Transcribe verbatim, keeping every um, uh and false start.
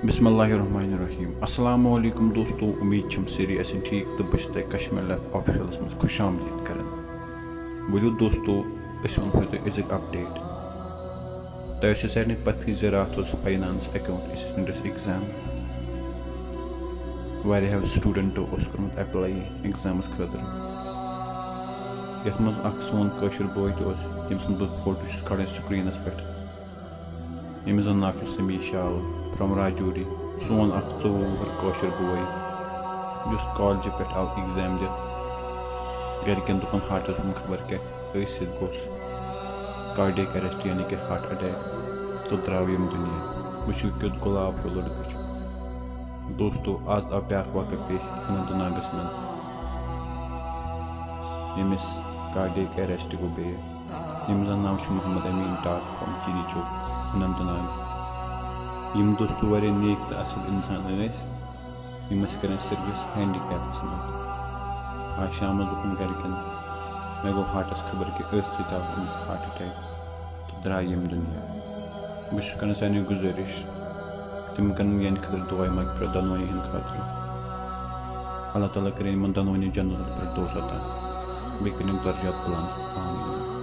بسم اللہ الرحمن الرحیم۔ السلام علیکم دوستو، امید چھم سٲری آسن ٹھیک تہٕ بہٕ چھُس تۄہہِ کشمیر لائف آفیشلس منٛز خوش آمدید کران۔ ؤلِو دوستو، أسۍ ونہو تۄہہِ أزِکۍ اپڈیٹ۔ تۄہہِ آسیو سارنٕے پتہٕے زِ راتھ اوس فاینانس اکاؤنٹ اسسٹنٹس ایگزام۔ واریاہو سٹوڈنٹو اوس کوٚرمُت اپلاے ایگزامس خٲطرٕ، یتھ منٛز اکھ سون کٲشُر بوے تہِ اوس، ییٚمہِ سُنٛد بہٕ فوٹو چھُس کھالان سکرینس پٮ۪ٹھ، ییٚمِس زَن ناو چھُ سمیع شاہ فرام راجوری، سون اکھ ژوٚوُہ وُہُر کٲشُر بوے، یُس کالجہِ پٮ۪ٹھ آو ایگزام دِتھ۔ گرِکٮ۪ن دوٚپُن ہارٹس ہُنٛد خبر کیٛاہ، أتھۍ سۭتۍ گوٚژھ کارڈیک اریسٹ یعنی کہِ ہارٹ اٹیک تہٕ درٛاو ییٚمہِ دُنیا۔ وٕچھِو کیُتھ گۄلاب ہیوٗ لٔڑکہٕ چھُ۔ دوستو، آز آو بیٛاکھ واقعہٕ پیش اننت ناگس منٛز، ییٚمِس کارڈیک اریسٹ گوٚو بیٚیہِ، ییٚمِس زَن ناو چھُ محمد امین ٹاٹھ فرام چینی چوک، اننت ناگ۔ یِم دوستو واریاہ نیک تہٕ اصل انسان ٲسۍ، یِم ٲسۍ کران سٔروِس ہینڈی کیپس منٛز۔ آز شامس دوٚپُن گرِکٮ۪ن، مےٚ گوٚو ہارٹس خبر کہِ أتھۍ سۭتۍ آو أمِس ہارٹ اٹیک تہٕ درٛاے ییٚمہِ دُنیا۔ بہٕ چھُس کران سارنٕے گُزٲرِش، تِم کرن یِہنٛدِ خٲطرٕ دُعاے مغفرت دۄنوٕنی ہٕنٛدِ خٲطرٕ۔ اللہ تعالیٰ کٔرِنۍ یِمن دۄنوٕنی جنت الفردوس عطا، بیٚیہِ کٔرِنۍ درجات بُلند۔ آمین۔